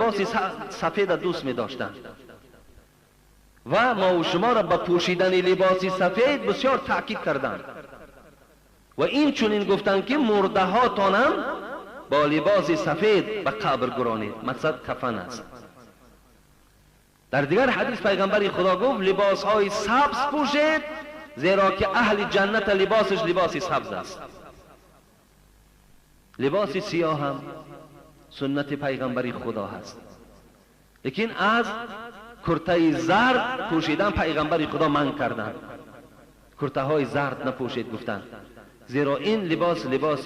لباس سفید دوست می داشتند و ما و شما را به پوشیدن لباس سفید بسیار تاکید کردند و این چنین گفتند که مرده هاتانم با لباس سفید به قبر گرانید. مقصد کفن است. در دیگر حدیث پیغمبر خدا گفت لباس های سبز پوشید، زیرا که اهل جنت لباسش لباس سبز است. لباس سیاه هم سنت پیغمبر خدا هست، لیکن از کرته زرد پوشیدن پیغمبر خدا منع کردند. کرته های زرد نپوشید گفتند، زیرا این لباس لباس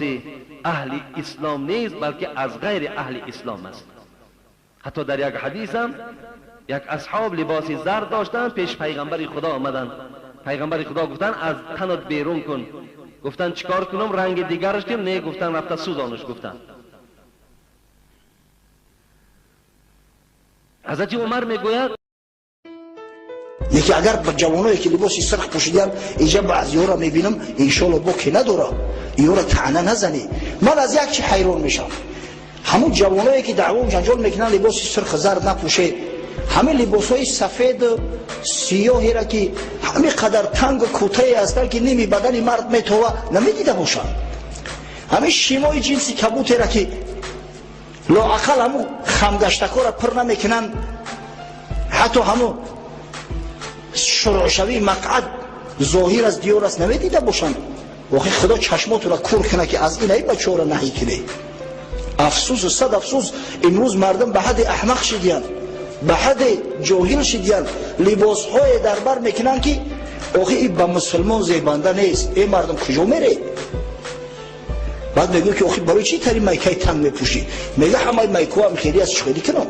اهل اسلام نیست، بلکه از غیر اهل اسلام است. حتی در یک حدیث هم یک اصحاب لباس زرد داشتند، پیش پیغمبر خدا آمدند. پیغمبر خدا گفتند از تنت بیرون کن. گفتند چیکار کنم؟ رنگ دیگرش کنم؟ نه، گفتند رفته سوزانش. گفتند حضرت عمر میگوید یکی اگر با جوانایی که لباس سرخ پوشیدن اینجا بعضی ها را میبینم، انشالله با که نداره اینا را طعنه نزنی. من از یک چی حیران میشم، همون جوانایی که دعوا و جنجال میکنن لباس سرخ زرد نپوشه، همه لباس های سفید سیاهی را که همه قدر تنگ و کوتاه هستند که نیمی بدن مرد میتوه نمیدیده باشن، همه شیمای جنسی کبوتی را که لااقل همون خمگشتکا را پر نمیکنن، حتی همون شروع مقعد ظاهر از دیار است نمیدیده باشن. واقعا خدا چشماتون را کور کنه که از این ای بچه را نهی کنه. افسوس و صد افسوس، امروز مردم به حد احمق شدیان، به حد جاهل شدیان، لباس های در بر میکنن که آخه این به مسلمان زیبنده نیست. ای مردم کجا میره؟ بعد میگه که آخه برای چی تری مایکای تنگ میپوشی؟ میگه همه مایکو هم خیلی از خیلی کنم.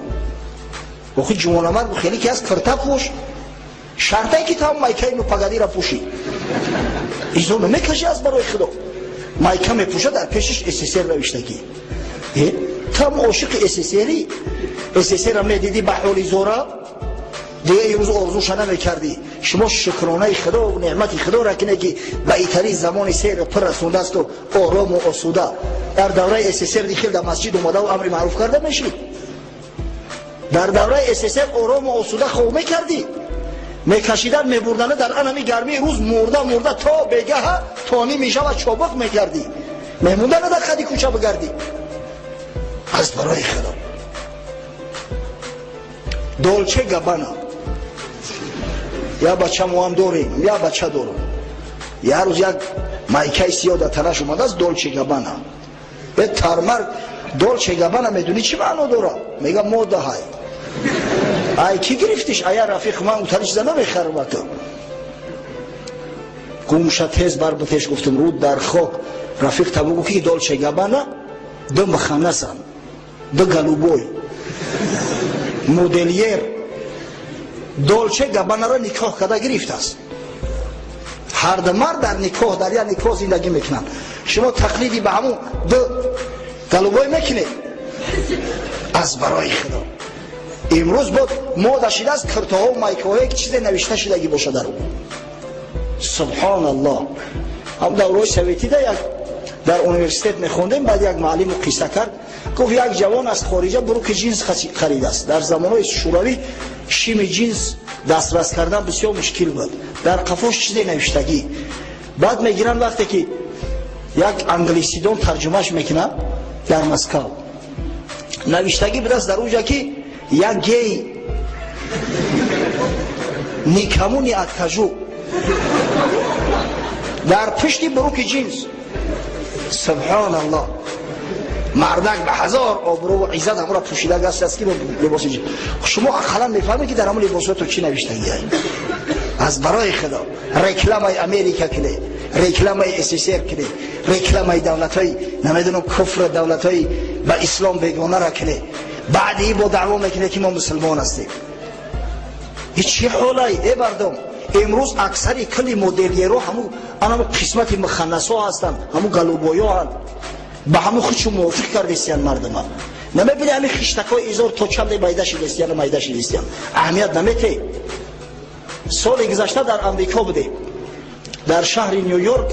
آخه جوانمرد خیلی که از کرتا پوش، شرطه که تا مایکای نو پگادی را پوشی. ایزو نمیکشی از برای خدا. مایکا میپوشه در پیشش SSR نوشتگی. تام عاشق SSRی، SSR را میدیدی به حالی زورا دیگه امروز آرزوش نمیکردی. شما شکرانه خدا و نعمت خدا را کنه که به ایتری زمان سیر پر رسونده است و آرام و آسوده. در دوره SSR دیخل در مسجد اومده و امر معروف کرده میشی. در دوره SSR آرام و آسوده خوب میکردی، میکشیدن میبردن در انمی گرمی روز مرده مرده تا بگه تانی میشه و چابک میکردی، میموندن در خدی کوچه بگردی. از برای خدا دولچه گابانا یا بچه مو هم داریم یا بچه دارم. یه روز یک مایکای سیاه در تنش اومده است، دولچه گابانا. به ترمر دولچه گابانا میدونی چی معنا داره؟ میگه موده های. ای کی گرفتیش؟ آیا رفیق من اون چیزا نمیخرم تو. گمشه تیز بر بتش گفتم رود در خاک. رفیق تا بگو که دولچه گابانا دو مخنثن، دو گلوبوی مدلیر دولچه گابانا را نکاح کرده گرفت است. هر دو مرد در نکاح در یک نکاح زندگی میکنن. شما تقلیدی به همون دو گلوبوی میکنید. از برای خدا امروز بود مد شده است کرت‌ها و مایک‌ها که چیز نوشته شدگی باشه در اون. سبحان الله. هم دوره سویتی ده یک در اونیورسیتت میخوندیم، بعد یک معلم قصه کرد، گفت یک جوان از خارجه بروک جنس خرید است. در زمانهای شوروی شیم جنس دسترس کردن بسیار مشکل بود. در قفاش چیز نوشتگی. بعد میگیرن وقتی که یک انگلیسی دون ترجمهش میکنه در مسکو، نوشتگی بود است در اونجا که یک گی никому не откажу در پشت بروک جنس. سبحان الله. مردک به هزار آبرو و عزت همون را پوشیده است که با لباس جنس. شما اقلا میفهمید که در همون لباس تو چی نوشتگی هایی. از برای خدا رکلامای امریکا کنه، رکلامای SSR کنه، رکلامای دولت‌های نمیدونم کفر دولت‌های با اسلام بیگانه را کنه. بعد ای با دعوا میکنه که ما مسلمان هستیم. این چه حالایی ای مردم؟ امروز اکثری کلی مدلیرو همون انم قسمت مخنثا هستن، همون گلوبویا هستن، به همون خودشون موافق کردستیان مردم ها. نمیبینی همین خشتکای ایزار تا چند میده شدستیان و میده شدستیان، اهمیت نمیته. سال گذشته در امریکا بوده، در شهر نیویورک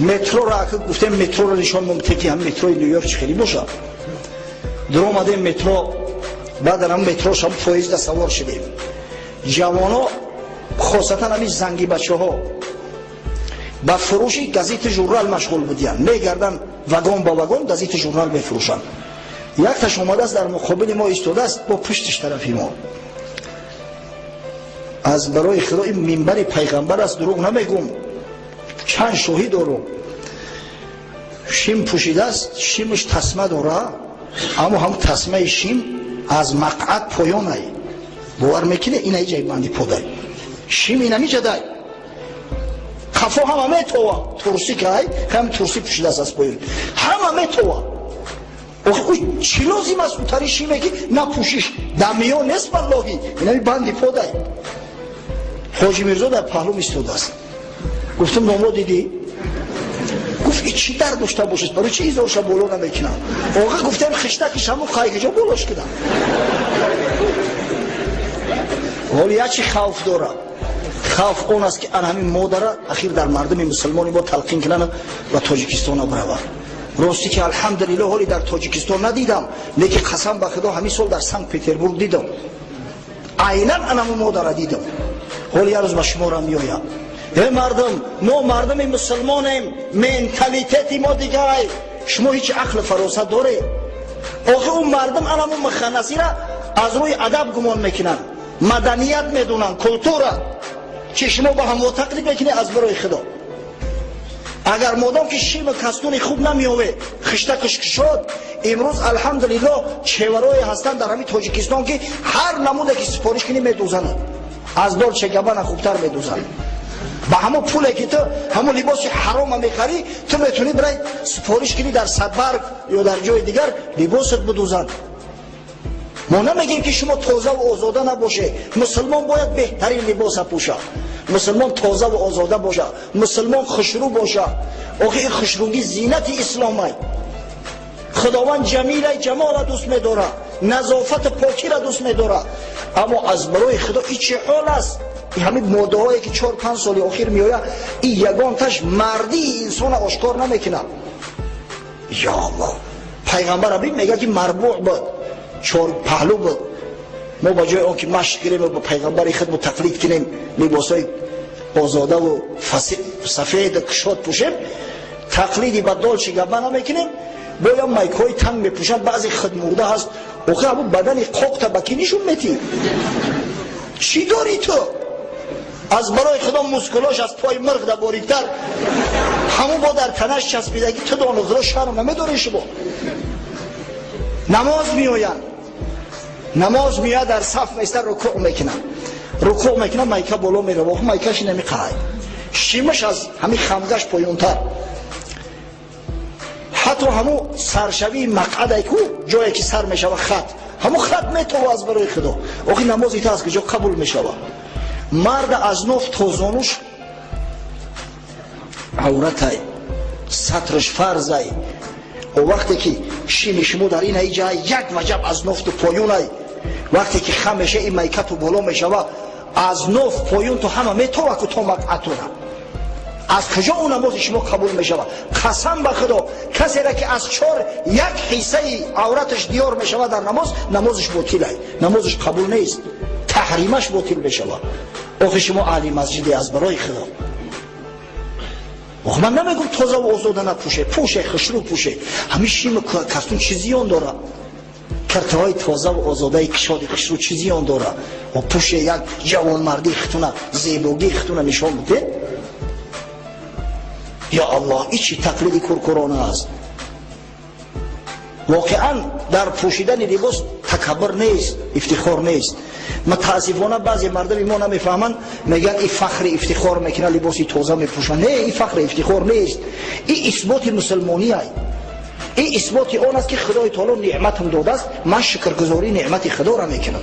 مترو را گفتیم، مترو را نشان ممته که هم متروی نیویورک چه خیلی باشه. Дуромадем метро, баъд дар ҳам метро шаб поезда савор шудем. Ҷавоно, хосатан ҳамин занги бачаҳо, ба фурӯши газети журнал машғул будиянд. Мегарданд вагон ба вагон, газети журнал мефурӯшанд. Якташ омадааст, дар муқобили мо истодааст, бо пуштиш тарафи мо. Аз барои Худо, ин минбари пайғамбар аст, дурӯғ намегӯм, чанд шоҳид дорум. Шим пӯшидааст, шимаш тасма дора, аммо ҳам тасмаи шим аз мақъад поёнай. Бовар мекунӣ, ина ҷай банди подай. Шим инами ҷадай. Қафо ҳама метова, турси кай, ҳам турси пӯшидааст аз поён. Ҳама метова. Охи ӯ чӣ лозим аст утари шиме ки напӯшиш, дар миён нест валлоҳи, инами банди подай. Ҳоҷи Мирзо дар паҳлум истодааст. Гуфтам, номо дидӣ? Гуфт, и чӣ дард дошта бошад, барои чӣ изорша боло намекунам? Оға, гуфтам, хиштакиш ҳамун қайгиҷо болош кунам. Ҳоло як чӣ хавф дорам. Хавф он аст ки ан ҳамин модара ахир дар мардуми мусулмони мо талқин кунанд ва Тоҷикистона биравад. Рости ки алҳамдулиллоҳ ҳоли дар Тоҷикистон надидам, лекин қасам ба Худо ҳамин сол дар Санкт-Петербург дидам. Айнан ан ҳамун модара дидам. Ҳоли як рӯз ба шуморо меоям. Эй мардум, мо мардуми мусулмонем, менталитети мо дигарай. Шумо ҳеҷ ақли фаросат доред? Охи ӯ мардум ан ҳамун муханнасира аз рӯи адаб гумон мекунанд, маданият медонанд, культура. Чи шумо ба ҳамво тақлид мекунед аз барои Худо? Агар модом ки шим кастуни хуб намеове, хиштакаш кушод, имрӯз алҳамдулиллоҳ чеварое ҳастанд дар ҳамин Тоҷикистон ки ҳар намуде ки супориш кунӣ медӯзанад. Аз Долче Габбана хубтар медӯзанд. Ба ҳамон пуле ки ту ҳамон либоси ҳарома мехарӣ, ту метавонӣ бирай супориш кунӣ дар Садбарг ё дар ҷои дигар либосат бидӯзанд. Мо намегӯем ки шумо тоза ва озода набошед. Мусулмон бояд беҳтарин либоса пӯшад. Мусулмон тоза ва озода бошад. Мусулмон хушрӯ бошад. Охи ин хушрӯгӣ зинати исломай. Худованд ҷамилай ҷамола дӯст медорад, назофату покира дӯст медорад. Аммо аз барои Худо ин чӣ ҳол аст? Ҳамин моддаҳое ки 4-5 соли охир меояд, ин ягонташ мардии инсона ошкор намекунад. Ё Аллоҳ! Пайғамбар абин мегӯяд ки марбӯъ буд, чор паҳлӯ буд. Мо ба ҷои он ки машқ кунем ва ба пайғамбари худ тақлид кунем, либосҳои озодаву сафеду кушод пӯшем, тақлиди ба Долче Габбана мекунем, боя майкҳои танг мепӯшанд, баъзе худмурда ҳаст. Охир ҳамун бадани қоқта ба кӣ нишон метӣ? Чӣ дорӣ ту? Аз барои Худо мускулош аз пои мирғ да бориктар, ҳамун бо дар танаш часпидагӣ ту дону Худо шарм намедорӣ шумо? Намоз меоянд, намоз меояд, дар саф меистад, рукӯъ мекунад, рукӯъ мекунад, майка боло мерава, охи майкаш намеқаҳай, шимаш аз ҳамин хамгаш поёнтар. Ҳатто ҳамун саршавии мақъадай ку, ҷое ки сар мешава хат, ҳамун хат метова аз барои Худо. Охи намози та аз куҷо қабул мешава? Марда аз ноф то зонуш авратай, сатраш фарзай. О вақте ки шими шумо дар ин ҷай як ваҷаб аз нофту поёнай, вақте ки хам меша ин майкату боло мешава, аз ноф поён ту ҳама метова ку то мақъатуна. Аз куҷо ӯ намози шумо қабул мешава? Қасам ба Худо, касеро ки аз 4-1 ҳиссаи авраташ диёр мешава дар намоз, намозаш ботилай, намозаш қабул нест, таҳримаш ботил мешава. Охи шумо аҳли масҷиде аз барои Худо. Охи ман намегӯм тоза ва озода напӯше, пӯше, хушрӯ пӯше. Ҳамин шиму кастун чӣ зиён дорад? Киртаҳои тоза ва озодаи кишоди хушрӯ чӣ зиён дорад? О пӯше, як ҷавонмардии хитуна, зебогии хитуна нишон бидед. Ё Аллоҳ, ин чӣ тақлиди куркурона аст? Воқеан дар пӯшидани либос такаббур нест, ифтихор нест. Мутаассифона баъзе мардуми мо намефаҳманд, мегӯянд ин фахри ифтихор мекунад, либоси тоза мепӯшад. Не, ин фахри ифтихор нест, ин исботи мусулмониай, ин исботи он аст ки Худои таоло неъматам додааст, ман шукргузории неъмати Худоро мекунам.